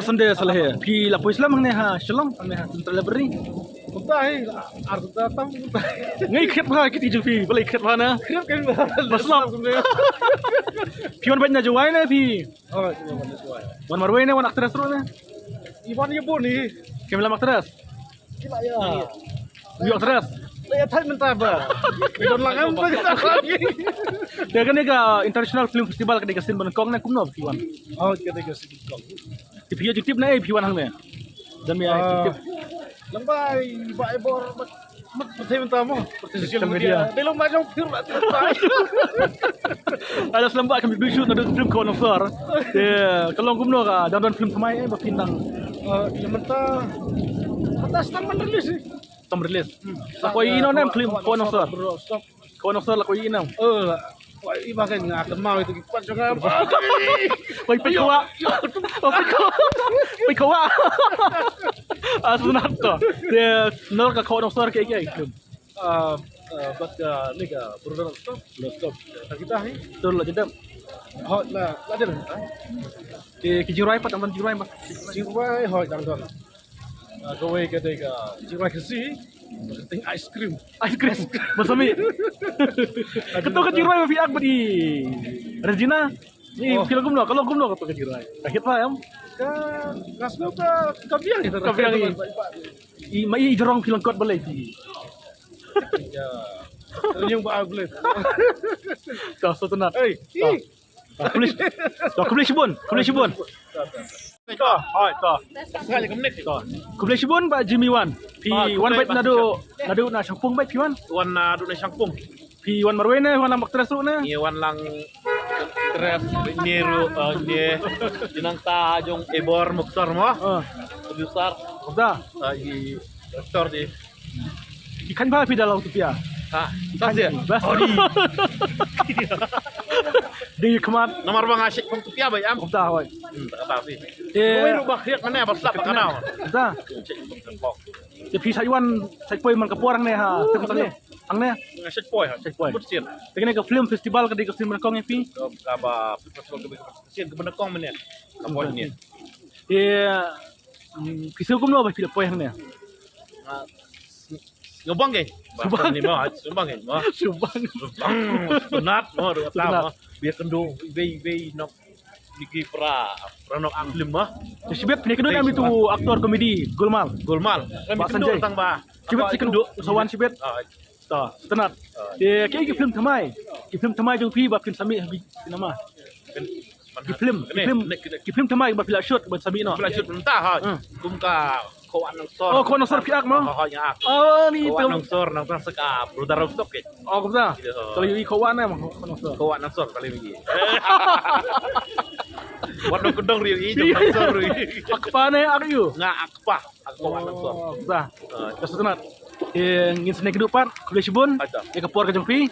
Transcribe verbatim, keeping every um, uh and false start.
Sunday sa la heh. Phi la poi slem hangne ha Shillong, hangne ha Central Library. Kumta hi, ar kumta tam kumta. Ngi khet bha kiti jong phi, balei khet bha na? Khet kan bha. Ba slem. Phi wan bad na Jowai ne phi? Oh, phi wan na Jowai. Wan marwei ne, wan actress ruh ne? I wan ïa bun hi. Kim lam actress? Ki la ïa. Ïa actress. La ïa thait mynta ba. Ki don lang em ba kita lagi. Te kane ka International Film Festival kane ka sien ba nyngkong ne kumno phi wan? Oh, kane ka sien nyngkong. Te phi ïa tip ne phi wan hangne? Jan me ïa tip. Lang bai ba e bor mat mat pyrthei mynta mo. Pyrthei social media. Dei long ba jong phi ruh. Ada slem ba kam du shoot na du film Khaw Nongsor. Te ka long kumno ka dang don film thymmai eh ba phi nang. Ïa mynta mynta stang ban release. Tam release. Sa ko ino nem film Khaw Nongsor. Khaw Nongsor la ko ino. Eh, la. Wah, i ba kan nga kan mau itu kipat jangan. Wah, peit khawa. Oh, peit khawa. Peit khawa. Ah, sunat to. Te nol ka Khaw Nongsor ke ke film. Ah, ah, bad ka ni ka Brother Stop. Brother Stop. Ta kita hi. Tur la jedam. Ho la la jedam. Ke ke jirai pat aman jirai mat. Jirai ho dang don. Ah, kawei ka dei ka jingrwai Khasi, ka dei ice cream. Ice cream. Ba sami. Kato ka jingrwai ba phi ak bad i Regina. Ni film kumno, ka long kumno kato ka jingrwai. Ka hit ba em? Ka ka sngewbha ka biang ita. Ka biang i. I ma i jrong film kot balei phi. Ya. Yang ba ai boleh. Ka satu nak. Hey. Khublei, khublei shibun, khublei shibun. Khublei shibun ba Jimmy wan. Phi wan bad naduh naduh na Shangpung bad phi wan. Wan naduh na Shangpung. Phi wan marwei ne wan lang bak tres ruh ne. Ngi wan lang tres ne ruh ne. Jinang ta jong Ebor Muksar mo. Producer. Muksar. I Rektor di. Ki khan ba phi da long tupia. Ha, ta sia. Bas. Di khmat. Namar ba nga shek pung tupia ba yam. Kumta hoi. Hmm, ta si. Eh. Oi, ru ba khriat mane ba slap ka nau. Kumta. Te phi sa iwan sa poi man ka por ang ne ha. Ang ne. Ang ne. Nga shek poi ha. Shek poi. Kut sien. Te kane ka film festival ka di ka film man kong phi. Ka ba film festival ka ba sien ka ba kong mane. Ka poi ne. Eh. Phi sngewbang kumno ba phi la poi hangne? Sngewbang ke? Sngewbang. Ni mo, sngewbang ke mo. Sngewbang. Sngewbang. Sngewbang. Mo, ruat mo. Biar kendo bei bei nok diki pra pra nok anglim mo. Shibit ni kendo ami tu aktor komedi Golmal. Golmal. Kami kendo tang ba. Shibit si kendo sawan shibit. To, tenat. Te ki film thymmai. Ki film thymmai jong phi ba phin sami ha cinema. Ki film, ki film, ki film thymmai ba phi la shoot ban sami no. Phi la shoot mynta ha. Kum ka Khaw Nongsor. Oh, Khaw Nongsor phi ak mo? Ha, ya. Oh, ni Khaw Nongsor nang tang saka Brother of Stock. Oh, kumta. Kalau i Khaw Nongsor. Khaw Nongsor kali ni. Wat nong kudong ri i jong Nongsor ri. Ak pa ne ak ïu. Nga ak pa. Ak Khaw Nongsor. Kumta. Ka sutnat. Ngin sne keduh pat, khublei shibun. Ïa ka por ka jong phi.